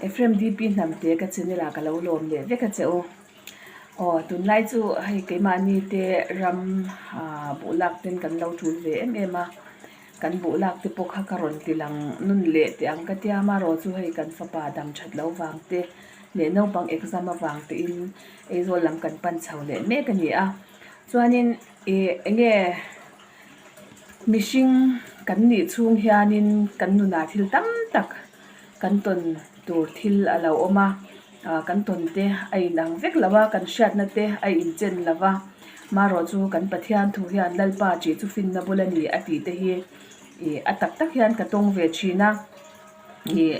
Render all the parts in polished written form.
Ephraim DP hnamte ka channel ah ka lo lawm leh vek a che u. Aw tunlai chu hei keimahni te ram ah buh lak ten kan lo tul ve em em a, kan buh lak te pawh kha ka rawn ti lang nun leh teh ang ka tia amarawh chu hei kan fapa dam that lo vang te leh naupang exam avang te in Aizawl lam kan pan chho leh mek a ni a chuanin ih eng nge mihring kan nih chhung hianin kan nunah thil tam tak kan tawn tur thil a lo awm a ah kan tawn te a inang vek lo a kan hriatna te a inchen lo va marawh chu kan Pathian thu hian Lalpa tih chu finna bul a ni a tih te hi ih a tak tak hian ka tawng ve thin a. Ih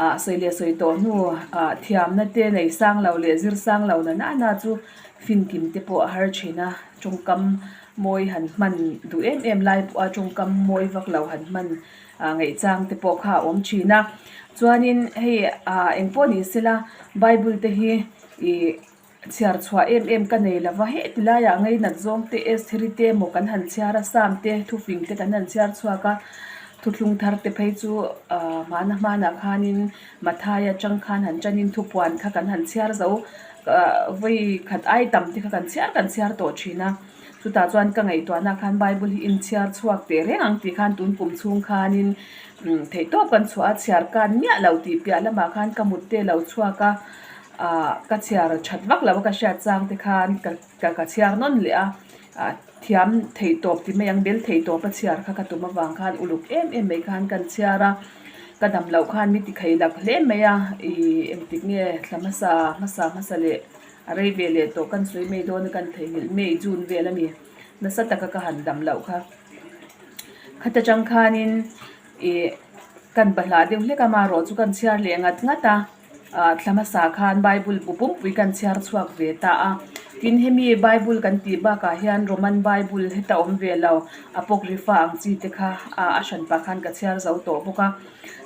ah sawi leh sawi tawh hnu ah thiamna te nei sang lo leh zir sang lo na nana chu finkim te pawh a har thin a tawngkam mawi han hman duh em em lai pawh a tawngkam mawi vak lo han hman ah ngaihchang te pawh kha a awm thin a chuanin hei ah engpawh ni sela bible te hi ih. Chhiar chhuah em em ka nei lova, heti laiah ngainat zawng te Estheri te emaw kan han chhiar a, Sam te thufing te kan han chhiar chhuak a, thuthlung thar te phei chu ahh hmana hmanah khanin Mathai atang khan han tanin thupuan kha kan han chhiar zo ahh vawi khat ai tam te kha kan chhiar kan chhiar tawh thin a, chutah chuan ka ngaihtuahna khan Bible hi inchhiar chhuak teh reng ang tih khan tun kum chhung khanin theihtawp kan chhuah a, chhiar kan miah lo tih piah lamah khan ka mut te lo chhuak a. ah ka chhiar that vak lo a ka hriat chang te khan ka ka ka chhiar nawn leh a ah thiam theih tawp ti mai ang bel theih tawp a chhiar kha ka tum avang khan uluk em em mai khan kan chhiar a ka dam loh khan mi ti khei lak hle mai a ih engtik nge thla hmasa hmasa hmasa leh a rei ve leh tawh kan sawi mai dawn a kan theihnghilh May June vel a ni nasa taka ka han dam loh kha khata tang khanin ih kan bahlah deuh hlek a marawh chu kan chhiar leh ngat ngat a. ah thla hmasa khan bible bu pumpui kan chhiar chhuak ve ta a tin hemi bible kan tih bakah hian roman bible heta awm ve lo apocrypha ang chi te kha ah a hran pah khan ka chhiar zo tawh bawk a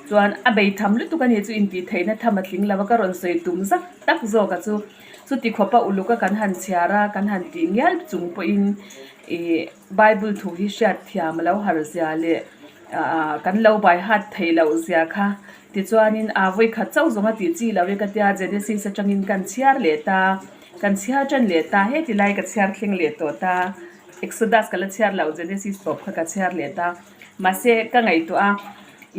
chuan a bei tham lutuk a ni chu intih theihna tham a tling lo a ka rawn sawi tum zak tak zawk a chu chuti khawpa uluk a kan han chhiar a kan han tih ngial chung pawhin ih bible thu hi hriat thiam a lo har zia leh ah kan lo bai hat theih loh zia kha. Tichuanin aa vawi khat chauh zawng a tih chi lo e ka tia Genesis atangin kan chhiar leh ta, kan chhiar tan leh ta, heti lai ka chhiar thleng leh tawh ta, Exodus ka la chhiar loh Genesis tawp kha ka chhiar leh ta. Mahse ka ngaihtuah a,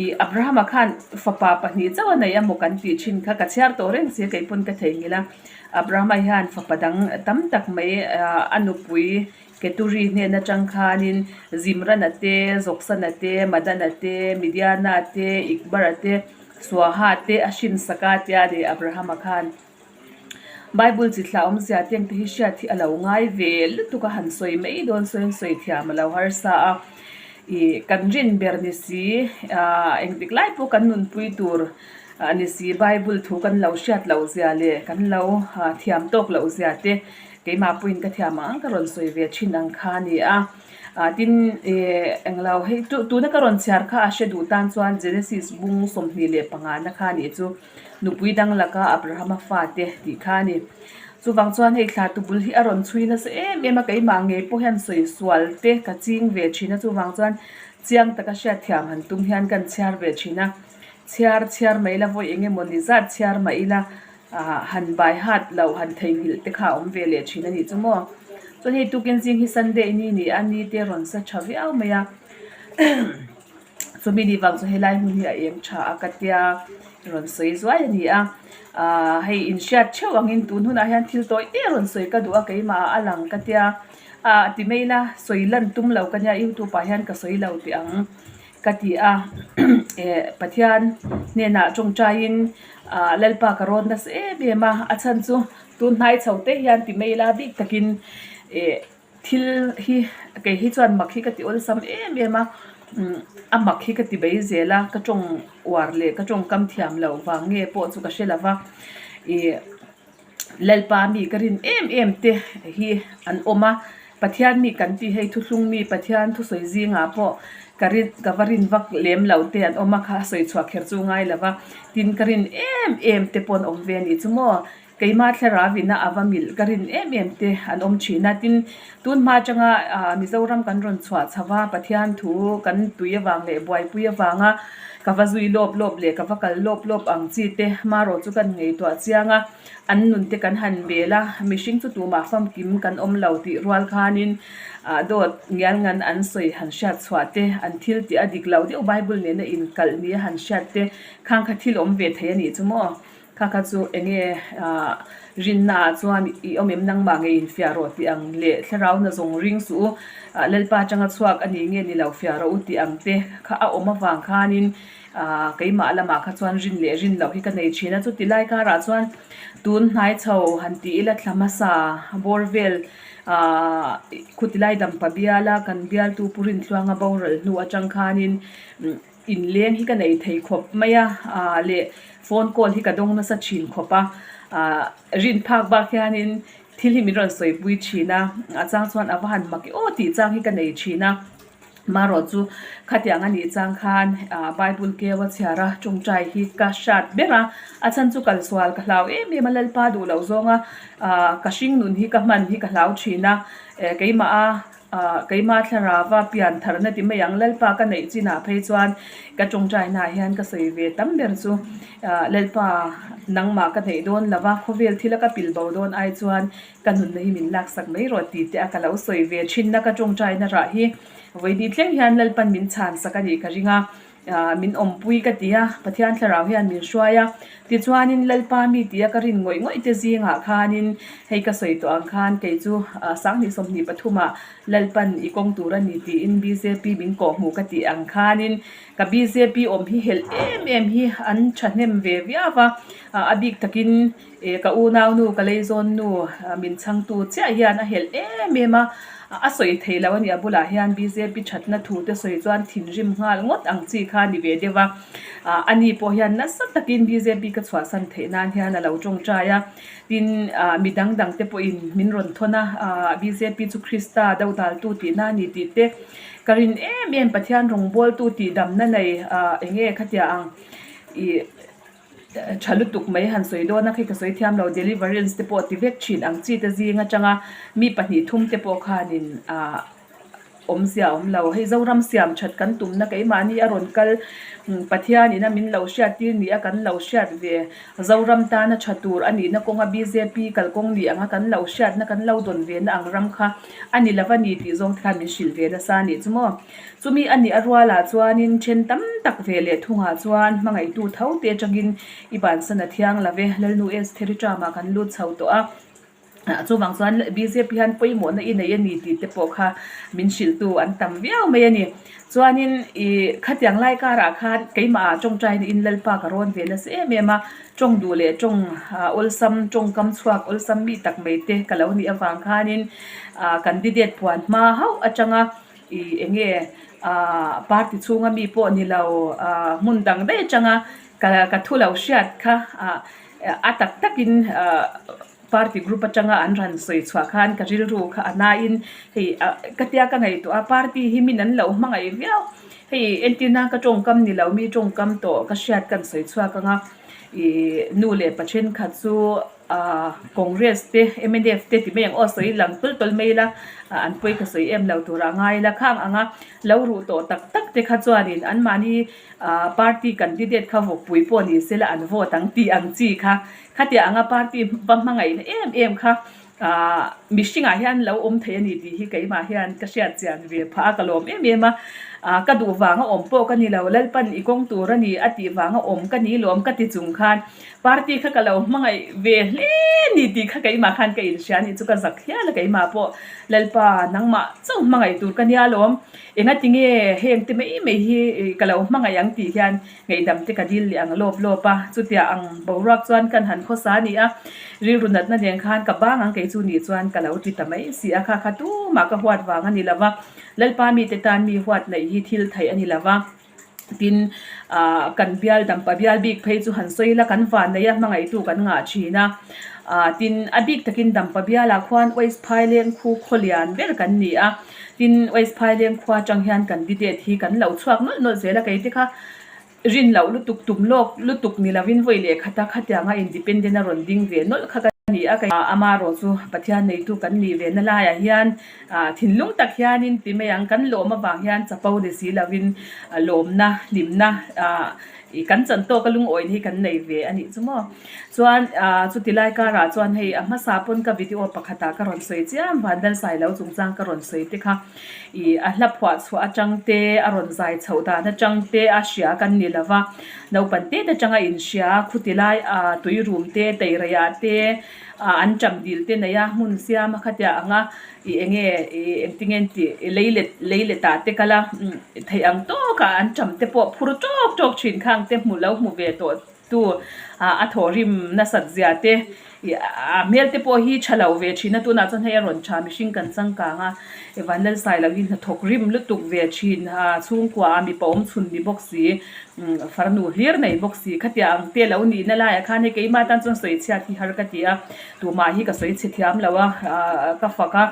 ih Abrahama khan fapa pahnih chauh a nei a maw kan tih thin kha ka chhiar tawh reng si a kei pawn ka theihnghilh a, Abrahama hian fapa dang tam tak mai a nupui Keturi hnen atang khanin Zimrana te, Zoksana te, Madana te, Midiana te, Ikbara te, Suaha te a hrinsak a tia ni Abrahama khan. Bible chi thlah awmzia te engte hi hriat hi a lo ngai ve lutuk a, han sawi mai dawn sawiin sawi thiam a lo harsa a. Ih kan rin ber ni si, ah engtik lai pawh kan nunpui tur ni si Bible thu kan lo hriat loh zia leh kan lo thiam tawk loh zia te Keimah pawhin ka thiam ang ka rawn sawi ve thin ang kha a ni a, ah tin ih englo hei tu tuna ka rawn chhiar kha a hre duh tan chuan Genesis bung 25 na kha a nih chu nupui dang laka Abrahama fate tih kha a ni. Chuvang chuan hei thla tubul hi a rawn chhui nasa em em a keimah ngei pawh hian sawi sual te ka ching ve thin a chuvang chuan chiang taka hriatthiam han tum hian kan chhiar ve thin a, chhiar chhiar mai ila vawi eng emaw ni zat chhiar mah ila Ah han bai hat loh han theihnghilh te kha a awm ve leh thin a nih chu maw. Chuan hei tukin zing hi Sunday ni ni a ni te rawn sa tha viau mai a chumi ni vang chu helai hmun hi a eng tha a ka tia rawn sawi zuai a ni a. Ah hei inhriat theuh angin tun hunah hian thil tawi te rawn sawi ka duh a keimah ah a lang ka tia ah ti mai ila sawi lan tum lo ka nia youtube ah hian ka sawi lo teh ang. Ka ti a, eh Pathian hnenah tawngtaiin ah Lalpa ka rawn nasa em em a, a chhan chu tun hnai chho te hian ti mai ila bik takin eh thil hi kei hi chuan mak hi ka ti awlsam em em a, umm a mak hi ka ti mai zel a, ka tawng uar leh ka tawngkam thiam loh vang nge pawh chu ka hre lo va, ih. Lalpa mi ka rin em em te hi an awm a, Pathian mi kan tih hei thuthlung mi Pathian thusawi zingah pawh ka rin ka va rin vak lem loh te an awm a kha a sawi chhuah kher chu ngai lo va, tin ka rin em em te pawh an awm ve a nih chu maw. Keimah thlarau ina a va milh ka rin em em te an awm thin a. Tin, tun hma atanga Mizoram kan rawn chhuah chho va, Pathian thu kan tui avang leh buaipui avanga ka va zui lawp lawp leh ka va kal lawp lawp ang chi te marawh chu kan ngaihtuah chiang a, an nun te kan han bel a, mihring chu tumah famkim kan awm lo tih rual khanin dawt ngial ngan an sawi han hriat chhuah te, an thil tih a dik lo deuh Bible nena inkalh nia han hriat te khang kha thil awm ve thei a nih chu maw. Kha kha chu enge rinna ah chuan i awm em nangmah nge infiah rawh tih ang leh thlarau na zawng ring suh u, Lalpa atanga chhuak a ni nge ni lo fiah rawh u tih ang te kha a awm avang khanin keimah lamah kha chuan rin leh rin loh hi ka nei thin a. Chuti lai karah chuan tun hnai chho han tih ila thla hmasa bawr vel khuti lai dampa biala kan bialtu Pu Rintluanga boral hnu atang khanin Inleng hi ka nei thei khawp mai a, ah leh phone call hi ka dawng nasa thin khawp a, ah rin phak bak hianin thil hi min rawn sawipui thin a, a chang chuan a va han mak i aw tih chang hi ka nei thin a, marawh chu khatiang a nih chang khan ah bible keu a chhiar a tawngtai hi ka hrat ber a, a chhan chu kalsual ka hlau em em a Lalpa duh loh zawng a, ah ka hring nun hi ka hman hi ka hlau thin a, eh keimah a. Ah, keimah thlarava pian tharna ti mai ang, Lalpa ka neih chinah phei chuan ka tawngtainaah hian ka sawi ve tam ber chu, ah, Lalpa nangmah ka neih dawn lova, khawvel thila ka pil bo dawn ai chuan ka nunna hi min laksak mai rawh ti te a ka lo sawi ve thinna ka tawngtaina rah hi vawini thleng hian Lalpan min chhansak a nih ka ring a. Min awmpui ka ti a, Pathian thlarau hian min hruai a. Tichuanin Lalpa mi tia ka rin ngawih ngawih te zingah khanin hei ka sawi tawh ang khan kei chu 20 23 ah Lalpan i kawng tur a ni tiin bjp min kawhhmuh ka tih ang khanin ka bjp awm hi helh em em hi an thahnem ve viau a, a bik takin Ih ka unaunu ka leizawn nu min chhangtu chiah hian a helh em em a, a sawi thei lo a ni a bulah hian bjp thatna thu te sawi chuan thinrim nghal ngawt ang chi kha a ni ve deuh a, ani pawh hian nasa takin bjp ka chhuahsan theih nan hian a lo tawngtai a, tin mi dang dang te pawhin min rawn thawn a, bjp chu Krista dodaltu tihna a ni tih te ka rin em em Pathian rawngbawltu tihdamna nei eng nge khatia ang ih. Tha lutuk mai han sawi dawn a, khi ka sawi thiam lo deliverance te pawh ti vek thin ang chi te zing atanga mi pahnih thum te pawh khanin ah awmzia a awm lo. Hei Zoram siam that kan tumna keimahni a rawn kal Pathian ina min lo hriat tir ni a kan lo hriat ve Zoram tana tha tur a nihna kawnga bjp kalkawng ni anga kan lo hriatna kan lo dawn ve na ang ram kha a ni lova ni tih zawng te khan min hrilh ve nasa a nih chu maw. Chumi a nih a rualah chuanin then tam tak ve leh thungah chuan hmangaihtu tho te atangin i bansan a thiang lo ve, Lalnu Estheri term-ah kan lut chho tawh a, chuvang chuan bjp hian pawimawhna i nei a ni tih te pawh kha min hrilhtu an tam viau mai a ni. Chuanin ih khatiang lai karah khan keimahah tawngtaina in Lalpa ka rawn ve nasa em em a, tawng duh leh tawng awlsam tawngkam chhuak awlsam mi tak mai te ka lo nih avang khanin candidate puan hma hauh atanga Ih eng nge ah party chhunga mi pawh ni lo ah hmun dang daih atanga ka ka thu lo hriat kha ah a tak takin ah party group atanga an rawn sawi chhuah khan ka rilru kha a nain hei ah ka tia ka ngaihtuah a party hi min an lo hmangaih viau hei entir nan ka tawngkam ni lo mi tawngkam tawh ka hriat kan sawi chhuak anga ih nu leh pa thenkhat chu. Ahh Congress te mnf te ti mai ang aw sawi lang tul tawl mai ila an pawi ka sawi em lo tur a ngai ila khang anga lo ruh tawh tak tak te kha chuanin anmahni ahh party candidate kha vawkpui pawh ni sela an vote ang tih ang chi kha khatiang anga party va hmangaihna em em kha ahh mihringah hian lo awm thei a ni tih hi keimah hian ka hriat chian ve phah a ka lawm em em a ahh ka duh vanga awm pawh ka ni lo Lalpan i kawng tur a ni a tih vanga awm ka ni lawm ka ti chung khan Party kha ka lo hmangaih ve hle ni tih kha keimah khan ka inhria anih chu ka zak hial a keimah pawh Lalpa nangmah chauh hmangaih tur ka nia lawm engati nge heng te mai mai hi ka lo hmangaih ang tih hian ngaihdam te ka dil leh ang lawp lawp a chutia ang boruak chuan kan han khawsa a ni a rilru natna nen khan ka bang ang kei chu nih chuan ka lo ti ta mai si a kha kha tumah ka huat vang a ni lo va Lalpa mite tan mi huat neih hi thil theih a ni lo va. Tin, ah kan bial dampa bial bik phei chu han sawi ila kan van nei a hmangaihtu kan ngah thin a. Ah tin, a bik takin dampa bialah khuan West Phaileng khu khaw lian ber kan ni a. Tin, West Phaileng khua atang hian candidate hi kan lo chhuak nawlh nawlh zel a, kei te kha. Rin loh lutuk, tum lawk lutuk ni lovin vawi leh khata khatianga independent a rawn ding ve nawlh kha ka ni a. Amarawh chu Pathian neitu kan nih ve na laiah hian thinlung tak hianin ti mai ang, kan lawm avang hian chapo ni si lovin lawmna, hlimna kan chan tawka lungawi hi kan nei ve a nih chu maw. Chuan chuti lai karah chuan hei a hmasa pawn ka video pakhatah ka rawn sawi chiam, Vanlalsailo chungchang ka rawn sawi te kha. Ih a hla phuah chhuah atang te, a rawn zai chhoh dan atang te a hria kan ni lo va, naupang te te atanga inhria khuti lai ah tui rum te, teirei-ah te ah an ṭam dil te nei a, hmun siam a khatiah ang a, ih eng nge ih engtin nge tih lei let lei let ah te kal a, theih ang tawkah an ṭam te pawh phur ṭawk ṭawk ṭhin khang te hmu lo hmu ve tawh. Tu a thawhrim nasat zia te ih a hmel te pawh hi tha lo ve thin a tunah chuan hei a rawn tha mihring kan changkang a Vanlalsai lo hi hnathawk rim lutuk ve thin a chhungkua a mipa awm chhun ni bawk si farnu hlir nei bawk si khatiang ang te lo nihna laiah khan hei keimah tan chuan sawi chhiat hi har ka ti a tumah hi ka sawi chhe thiam lo a ka fak a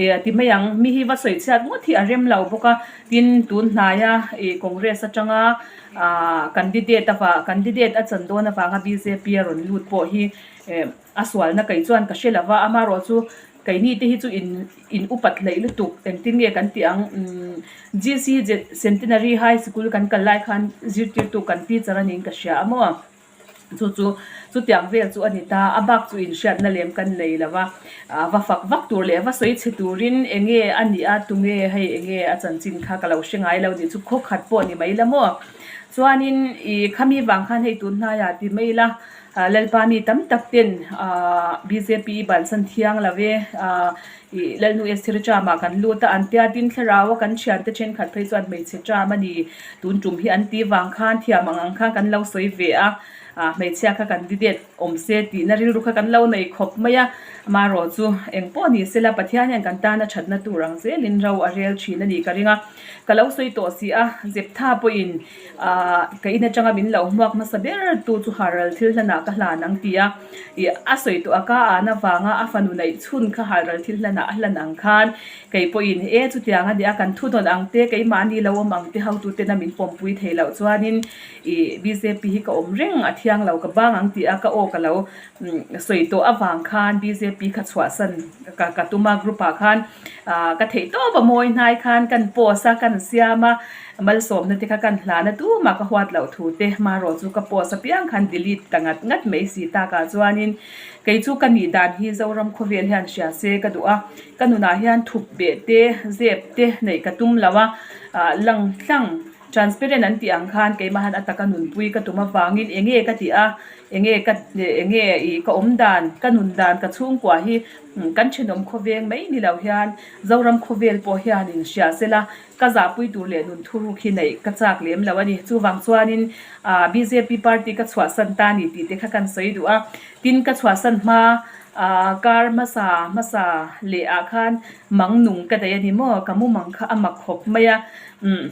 ih ti mai ang mi hi va sawi chhiat ngawt hi a rem lo bawk a tin tun hnaia ih Congress atanga. Aaa candidate ava candidate a chan dawn avanga bjp a rawn lut pawh hi eh a sualna kei chuan ka hre lova amaherawh chu keini te hi chu in in upat hleih lutuk engtin nge kan tih ang umm GC Centenary High Sikul kan kal lai khan zirtirtu kan teacher a niin ka hria a maw. Chu chu chutiang vel chu a ni ta, a bak chu inhriatna lem kan nei lo va, va fak vak tur leh va sawi chhe turin eng nge a nih a, tunge hei eng nge a chanchin kha ka lo hre ngai lo nih chu khaw khat pawh ni mai la maw. Chuanin ih khami vang khan hei tun hnaiah ti mai ila Lalpa mi tam tak ten bjp bansan thiang lo e, Ih, Lalnu Esther ṭamah kan lut a, an tia tin thlarau a kan ṭhiante ṭhenkhat phei chuan hmeichhe ṭam a ni, tun ṭum hi an ti vang khan thiam ang ang khan kan lo sawi ve a, ah hmeichhia kha candidate awm se tihna rilru kha kan lo nei khawp mai a, amaherawh chu eng pawh ni sela Pathian hian kan tana ṭhatna tur ang zelin ro a rel ṭhin a nih ka ring a, ka lo sawi tawh si a, Zeptha pawhin ah ka in aṭanga min lo hmuak hmasa ber tu chu Haral thil hlanah ka hlan ang ti a. Ih a sawi tawh a ka an avanga a fanu neih chhun kha halral thil hlanah a hlan ang khan kei pawhin e chutiang a nia kan thudawn ang te keimahni lo awm ang te hotuten a min pawmpui thei loh chuanin ih bjp hi ka awm reng a thiang lo ka bang ang tih a ka aw ka lo sawi tawh avang khan bjp kha chhuahsan ka ka tum a group ah khan ah ka theih tawp a mawi hnai khan kan post a kan siam a. Malsawmna te kha kan hlan a tumah ka huat loh thu te hmarawh chu ka post apiang khan delete ta ngat ngat mai si takah chuanin kei chu ka nih dan hi Zoram khawvel hian hria se ka duh a, ka nunah hian thup beh te zep te neih ka tum lo a, ah lang tlang transparent an tih ang khan keimah hian a taka nunpui ka tum avangin eng nge ka tih a, eng nge ka eng nge ih ka awm dan ka nun dan ka chhungkua hi kan thenawm khawveng mai ni lo hian Zoram khawvel pawh hianin hria sela Ka zahpui tur leh nun thuruk hi neih ka chak lem lo a ni. Chuvang chuanin aah bjp party ka chhuahsan ta ni tih te kha kan sawi duh a. Tin, ka chhuahsan hma aah kar hmasa hmasa leh ah khan mang nung ka daih a ni maw? Ka mumang kha a mak khawp mai a. Umm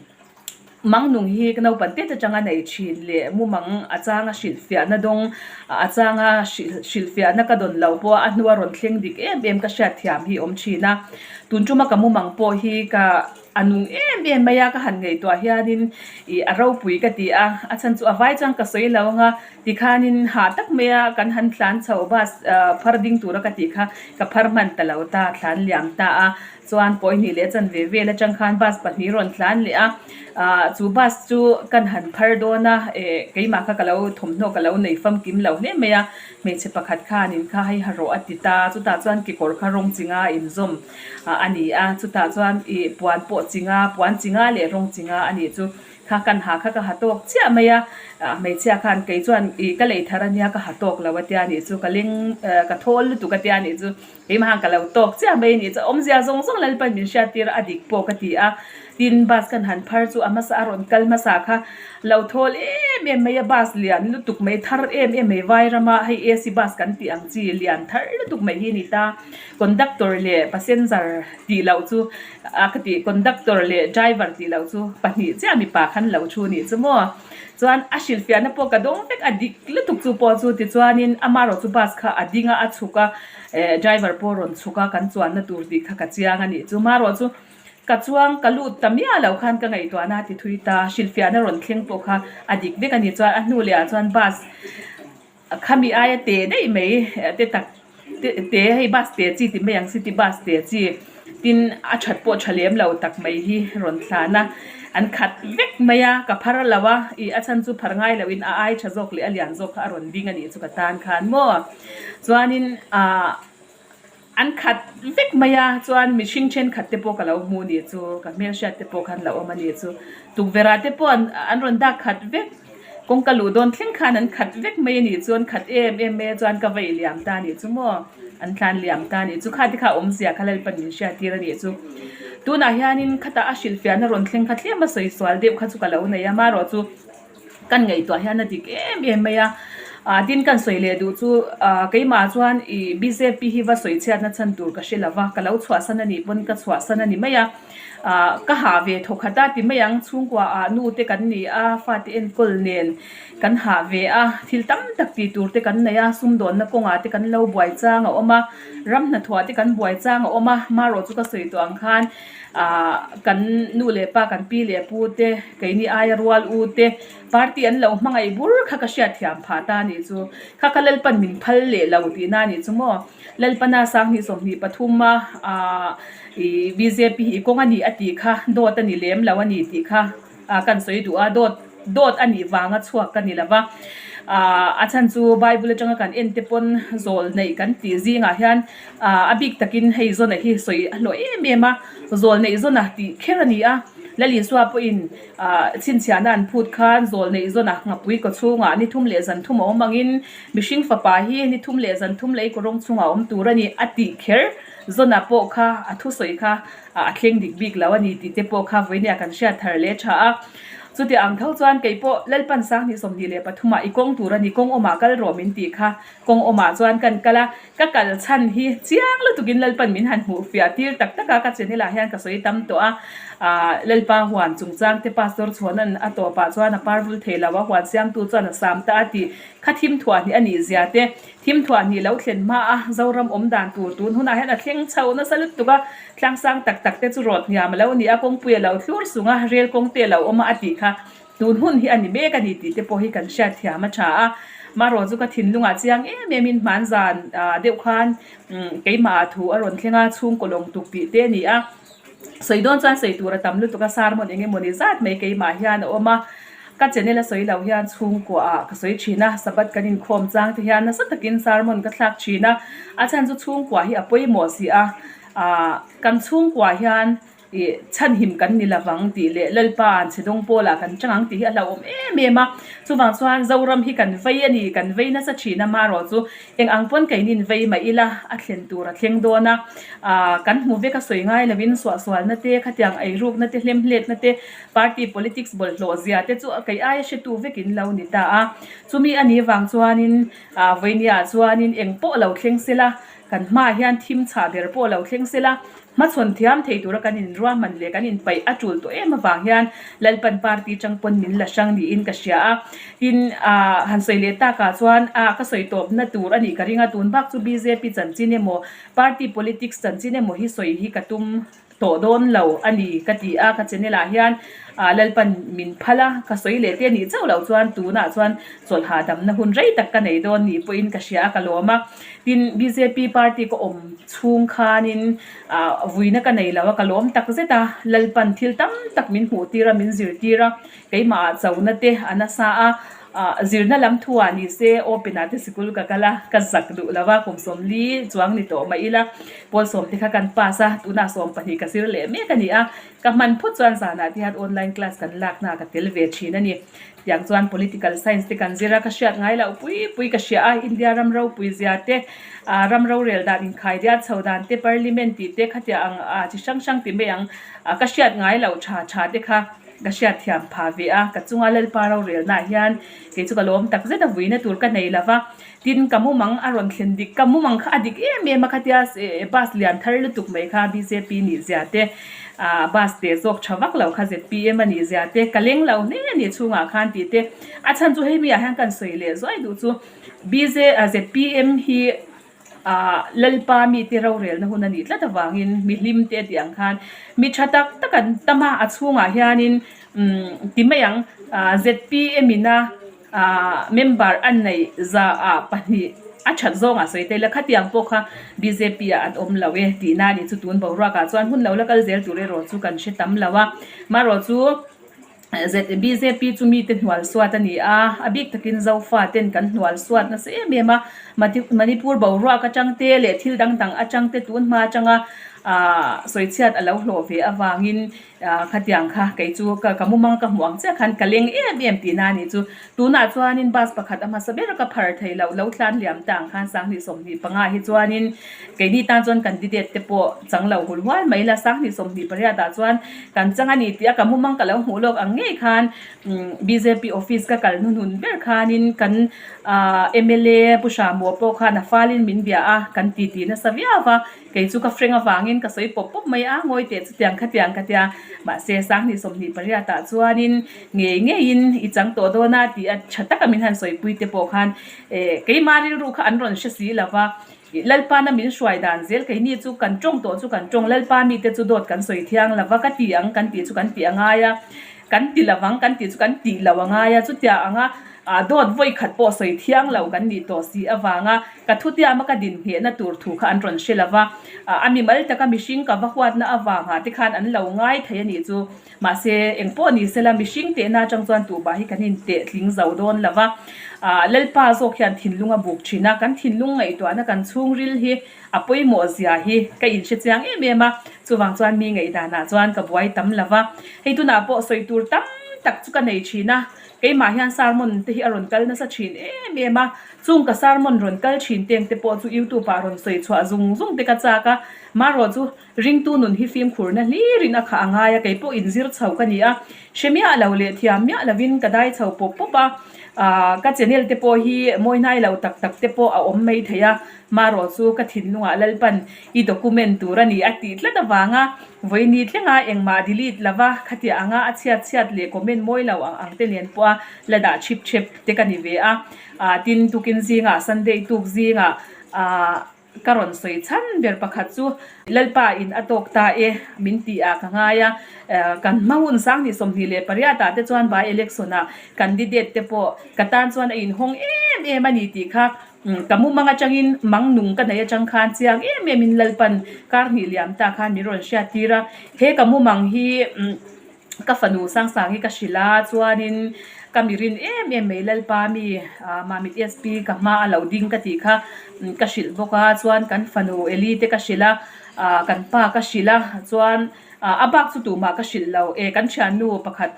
mang nung hi ka naupang tet atanga nei thin leh mumang a changa hrilhfiahna dawng a changa hrilhfiahna ka dawn lo pawh a hnua rawn thleng dik em em ka hriatthiam hi awm thin a. Tun tuma ka mumang pawh hi ka a nung em em mai a, ka han ngaihtuah hianin ih a ropui ka ti a, a chhan chu a vai chuan ka sawi lo ang a, tikhanin hah tak mai a kan han tlan chho bus ah phar ding tura ka tih kha ka phar hman ta lo ta, thlan liam ta a, chuan pawihnih leh chanve vel atang khan bus pahnih rawn tlan leh a, ah chu bus chu kan han phar dawn a, eh keimah kha ka lo thawmhnaw ka lo nei famkim lo hle mai a. Hmeichhe pakhat khanin kha hei ha rawh a ti ta, chutah chuan kekawr kha rawng chinga inzawm a ni a, chutah chuan ih puan pawh chinga, puan chinga leh rawng chinga a nih chu kha kan ha kha ka ha tawk chiah mai a, hmeichhia khan kei chuan ih ka lei thar a nia ka ha tawk lo a tia nih chu ka leng ka thawl lutuk a tia nih chu keimah khan ka lo tawk chiah mai a nih chu awmzia zawng zawng Lalpan min hriat tir a dik pawh ka ti a, tin bus kan han phar chu a hmasa a rawn kal hmasa kha Lo thawl em em mai a bus lian lutuk mai thar em em mai vai rama hei AC bus kan tih ang chi lian thar lutuk mai hi a ni ta conductor leh passenger tih loh chu a ka tih conductor leh driver tih loh chu pahnih chiah mipa khan lo thu nih chu maw chuan a hrilhfiahna pawh ka dawng vek a dik lutuk chu pawh chu tichuanin amaherawh chu bus kha a ding a a chhuk a eh driver pawh a rawn chhuk a kan chuanna tur tih kha ka chiang a nih chu amaherawh chu. Ka chuang ka lut ta miah lo khan ka ngaihtuahna a ti thui ta, hrilhfiahna rawn thleng pawh kha a dik vek a ni. Chuan a hnu leh ah chuan bus khami aia te daih mai te tak te hei bus te chi ti mai ang city bus te chi tin a that pawh tha lem lo tak mai hi rawn thlan a, an khat vek mai a, ka phar lo a, ih a chhan chu phar ngai loh in a ai tha zawk leh a lian zawk kha a rawn ding a nih chu ka tan khan maw chuanin ahh. An khat vek mai a, chuan mihring thenkhat te pawh ka lo hmu nih chu, ka hmelhriat te pawh khan lo awm a nih chu. Tukverh ah te pawh an an rawn dak khat vek, kawngka luh dawn thleng khan an khat vek mai a nih chu, an khat em em mai a chuan ka vei liam ta a nih chu maw, an tlan liam ta a nih chu, kha te kha awmzia kha Lalpan min hriat tir a nih chu. Tunah hianin khatah a hrilhfiahna rawn thleng kha tlem a sawi sual deuh kha chu ka lo nei a, amaherawhchu, Kan ngaihtuah hian a dik em em mai a, ah tin kan sawi leh duh chu ah keimah chuan ih bjp hi va sawi chhiatna chhan tur ka hre lo va, ka lo chhuahsan a nih pawn ka chhuahsan a ni mai a, ah ka hah ve thaw khat a ti mai ang chhungkua ah nu te kan ni a fate enkawl nen kan hah ve a, thil tam tak tih tur te kan nei a, sumdawnna kawngah te kan lo buai chang a awm a, ram hnathawh te kan buai chang a awm a, marawh chu ka sawi tawh ang khan ah kan nu leh pa kan pi leh pu te. Keini aia rual u te party an lo hmangaih bur kha ka hriatthiam phah ta anih chu. Kha kha Lalpan min phal leh lo tihna anih chu maw. Lalpana 20 23 a aah ih bjp hi i kawng a nih a tih kha dawt a ni lem lo a ni tih kha ah kan sawi duh a dawt dawt a nih vanga chhuak ka ni lo va. Aah a chhan chu Bible atanga kan en te pawn zawl neih kan tih zingah hian aah a bik takin hei zawn hi sawi a hlawh em em a zawl neih zawn a tih kher a ni a. Lalisua pawhin chhinchhiahna an phut khan zawl neih zawnah ngapui kaw chhungah ni thum leh zan thum a awm angin mihring fapa hi ni thum leh zan thum lei kaw rawng chhungah a awm tur a ni a tih kher zawnah pawh kha a thusawi kha a thleng dik bik lo a ni tih te pawh kha vawinia kan hriat thar leh tha a. Chuti ang tho chuan kei pawh Lalpan 2023 ah i kawng tur a ni kawng awmah kal rawh min tih kha kawng awmah chuan kan kal a, Ka kal chhan hi chiang lutukin Lalpan min han hmuh fiah tir tak tak a, ka channel ah hian ka sawi tam tawh a, aah Lalpa huan chungchang te Pastor Chhuanan a tawpah chuan a par vul thei lo a, huan siamtu chuan a sam ta a tih kha thim thuah hnih a nih zia te, thim thuah hnih lo thlen hma a Zoram awm dan tur tun hunah hian a thleng chho nasa lutuk a, tlangsang tak tak te chu rawt hniam a lo ni a, kawngpui a lo thlur sung a, rel kawng te a lo awm a a tih kha. Tun hun hi a ni mek a ni tih te pawh hi kan hriat thiam a tha a, marawh chu ka thinlungah chiang em em in hman zan deuh khan keimah ah thu a rawn thleng a, chhungkaw lawng tuk tih te a ni a, sawi dawn chuan sawi tur a tam lutuk a, sermon eng emaw ni zat mai keimah hian a awm a, ka channel a sawi lo hian chhungkua ah ka sawi thin a, Sabbath kan inkhawm chang te hian nasa takin sermon ka thlak thin a, a chhan chu chhungkua hi a pawimawh si a, ah kan chhungkua hian. Ih, chhanhim kan ni lovang tih leh Lalpa an chhe dawng pawlah kan chang ang tih hi a hlauhawm em em a. Chuvang chuan Zoram hi kan vei a ni, kan vei nasa thin a, marawh chu eng ang pawn keinin vei mah ila a thlen tur a thleng dawn a. Ah, kan hmu vek a sawi ngai lovin suahsualna te, khatiang eirukna te, hlemhletna te, party politics bawlhhlawh zia te chu kei aia hretu vekin lo ni ta a. Chumi a nih vang chuanin ah vawinia chuanin eng pawh lo thleng sela, kan hmaah hian thim chhah ber pawh lo thleng sela, Hmachhawn thiam thei tura kan inruahman leh kan inpaih a tul tawh em avang hian Lalpan party chang pawn min la hrang niin ka hria a. Tin, ah han sawi leh takah chuan ah ka sawi tawpna tur a nih ka ring a, tun bak chu bjp chanchin emaw party politics chanchin emaw hi sawi hi ka tum tawh dawn lo a ni ka ti a, ka channel ah hian ah Lalpan min phal a, ka sawi leh te nih chauh loh chuan tunah chuan chawlh hahdamna hun rei tak ka nei dawn ni pawhin ka hria a, ka lawm a. Tin, bjp party ka awm chhung khanin ah vuina ka nei lo a, ka lawm tak zet a, Lalpan thil tam tak min hmuh tir a, min zirtir a, keimah ah chona te a nasa a, ah zirna lam thu ah ni se open ah te sikul ka kal a, ka zak duh lo a, kum sawmli chuang ni tawh mah ila, pawl sawm te kha kan pass a, tunah 12 ka zir leh mek a ni a, ka hman phut chuan zanah te hian online class kan lakna ah ka tel ve thin a ni. Tiang chuan political science te kan zir a, ka hriat ngai loh pui pui ka hria a, India ram ropui zia te, ah ram rorel dan inkhai diat chho dan te, parliament tih te khatiang ang ah chi hrang hrang ti mai ang, ah ka hriat ngai loh tha tha te kha ka hriat thiam phah ve a, ka chunga Lalpa rorelna ah hian kei chu ka lawm tak zet a, vuina tur ka nei lo va. Tin, ka mumang a rawn thlen dik, ka mumang kha a dik em em a, khatia bus lian thar lutuk mai kha bjp nih zia te, ah bus te zawk tha vak lo kha zpm a nih zia te, ka leng lo hle a nih chhungah khan tih te, a chhan chu hei mi ah hian kan sawi leh zuai duh chu bj zpm hi. Aah Lalpa mite rorelna hun a nih tlat avangin mi hlim te a tih ang khan mi tha tak tak an tam a, a chhungah hianin umm ti mai ang aah zpm ina aah member a neih zaah pahnih a that zawngah sawi ta ila khatiang pawh kha bjp ah an awm lo e tihna a nih chu tun boruakah chuan hun lo la kal zel tur erawh chu kan hre tam lo a marawh chu. Bjp chu mite hnual suat a ni a, a bik takin Zofa ten kan hnual suat nasa em em a, Manipur boruak atang te leh thil dang dang atang te tun hma atanga aah sawichhiat a lo hlawh ve avangin aah khatiang kha kei chu ka mumang ka hmuh ang chiah khan ka leng em em tihna a nih chu. Tunah chuanin bus pakhat a hmasa ber ka phar thei loh lo tlan liam ta ang khan 2025 hi chuanin keini tan chuan candidate te pawh chang lo hul hual mai la 2028 ah chuan kan chang a ni tih a ka mumang ka lo hmuh lawk ang ngei khan bjp office ka kal hnuhnun ber khanin kan ah mla Pu Hramua pawh khan a falin min bia a kan titi nasa viau va. Kei chu ka frank avangin ka sawi pawp pawp mai a, ngawi teh chutiang khatiang ka tia. Mahse, 2028 ah chuanin ngei ngeiin i chang tawh dawn a tih a tha taka min han sawipui te pawh khan eh keimah rilru kha an rawn hre si lo va, Lalpana min hruai dan zel keini chu kan tawng tawh chu kan tawng, Lalpa mite chu dawt kan sawi thiang lo va ka ti ang kan tih chu kan tih a ngai a, kan ti lo vang kan tih chu kan tih lo a ngai a, chutia anga Ah dawt vawi khat pawh sawi thiang lo kan nih tawh si avanga ka thutiama ka din nghehna tur thu kha an rawn hre lo va. Ah a mimal taka mihring ka va huatna avangah te khan an lo ngai thei a nih chu. Mahse, eng pawh ni sela mihring tehna atang chuan tuhbah hi kan inteh tling zo dawn lo va. Ah Lalpa zawk hian thinlung a buk thin a, kan thinlung ngaihtuahna kan chhungril hi a pawimawh zia hi ka inhre chiang em em a. Chuvang chuan mi ngaihdanah chuan ka buai tam lo va. Hei tunah pawh sawi tur tam tak chu ka nei thin a. Keimah hian sermon te hi a rawn kal nasa thin em em a, chung ka sermon rawn kal thin teng te pawh chu youtube ah rawn sawi chhuah zung zung te ka chak a, marawh chu ringtu nun hi fimkhurna hlirin a khah a ngai a, kei pawh inzir chho ka ni a, hre miah lo leh thiam miah lovin ka dai chho pawp pawp a, aah ka channel te pawh hi mawi hnai lo tak tak te pawh a awm mai thei a, marawh chu ka thinlungah Lalpan i document tur a ni a tih tlat avanga Vawiini tlenga engmah delete lova khatiah anga a chhiat chhiat leh comment mawi lo ang ang te nen pawha la dah chhip chhep te ka ni ve a. Aah tin tukin zingah Sunday tuk zingah aah ka rawn sawi chhan ber pakhat chu Lalpa in a tawk ta e min tih ah ka ngai a. Kan hma hun 2028 ah te chuan by election ah candidate te pawh ka tan chuan a inhawng em em a ni tih kha Ka mumang atangin mang nung ka nei atang khan chiang em em in Lalpan kar hnih liam ta khan min rawn hriat tir a, he ka mumang hi ka fanu Sangsang hi ka hrilh a, chuanin ka mirin em em mai Lalpa mi Mamit SP ka hma a lo ding ka tih kha ka hrilh bawk a, chuan kan fanu Eli te ka hrilh a, kan pa ka hrilh a, chuan. A bak chu tumah ka hrilh lo e, kan thiannu pakhat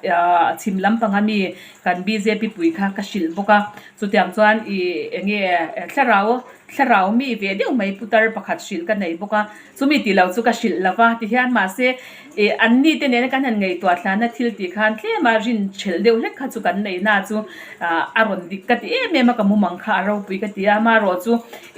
chhim lampang a mi kan bjp pui kha ka hrilh bawk a, chutiang chuan ih eng nge thlarau thlarau mi ve deuh mai putar pakhat hrilh ka nei bawk a, chumi tih loh chu ka hrilh lo va tihian mahse ih an ni te nena kan han ngaihtuah thlana thil tih khan tlema rin thelh deuh hlek kha chu kan nei na chu ah a rawn dik ka ti em em a ka mumang kha a ropui ka ti a, amaherawh chu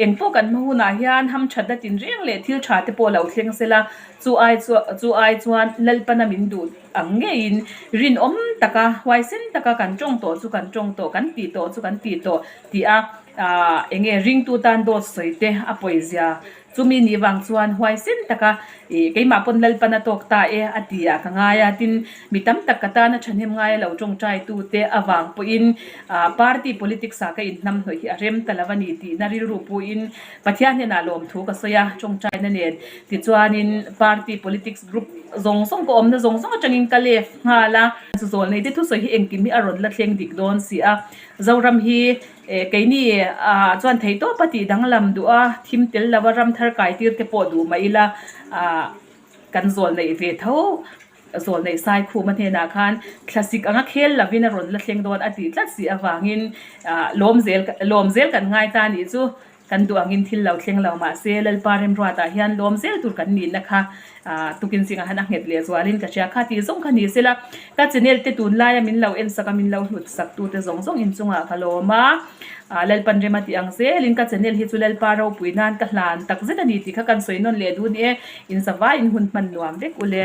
engpawh kan hma hunah hian hamthatna tinreng leh thil tha te pawh lo thleng sela. Chu ai chu chu ai chuan Lalpana min duh ang ngeiin rinawm taka huaisen taka kan tawng tawh chu kan tawng tawh, kan tih tawh chu kan tih tawh tih a aah eng nge ringtu tan dawt sawi te a pawizia chumi nih vang chuan huaisen taka ih keimah pawn Lalpana tawk ta e a ti ah ka ngai a, tin mi tam tak ka tana thahnem ngai a lo tawngtai tu te avang pawhin aah party politics ah ka inhnamhnawih hi a rem ta lo a ni tihna rilru puiin Pathian hnenah lawmthu ka sawi a, tawngtaina nen. Tichuanin party politics group zawng zawng ka awmna zawng zawng atangin ka left nghal a. Chu zawl nei te thusawi hi engkim hi a rawn la thleng dik dawn si a. Zoram hi keini ah chuan theihtawp a tih danglam duh a, thim tel lova ram thar kai tir te pawh duh mah ila ah kan zawl neih ve tho. Zawl neih sai khuma hnenah khan thlasik anga khel lovin a rawn la thleng dawn a tih tlat si avangin ah lawm zel lawm zel kan ngai ta nih chu. Kan duh angin thil lo thleng lo mah se Lalpa Remruatah hian lawm zel tur kan nihna kha tukin zingah han a nghet leh zualin ka hria kha tih zawng kha ni sela ka channel te tunlaia min lo en sak a min lo hlut sak tu te zawng zawng inchungah ka lawm a Lalpan rem a tih ang zelin ka channel hi chu Lalpa ropui nan ka hlan tak zet a ni tih kha kan sawi nawn leh duh ni e in zavaiin hun hman nuam vek ule.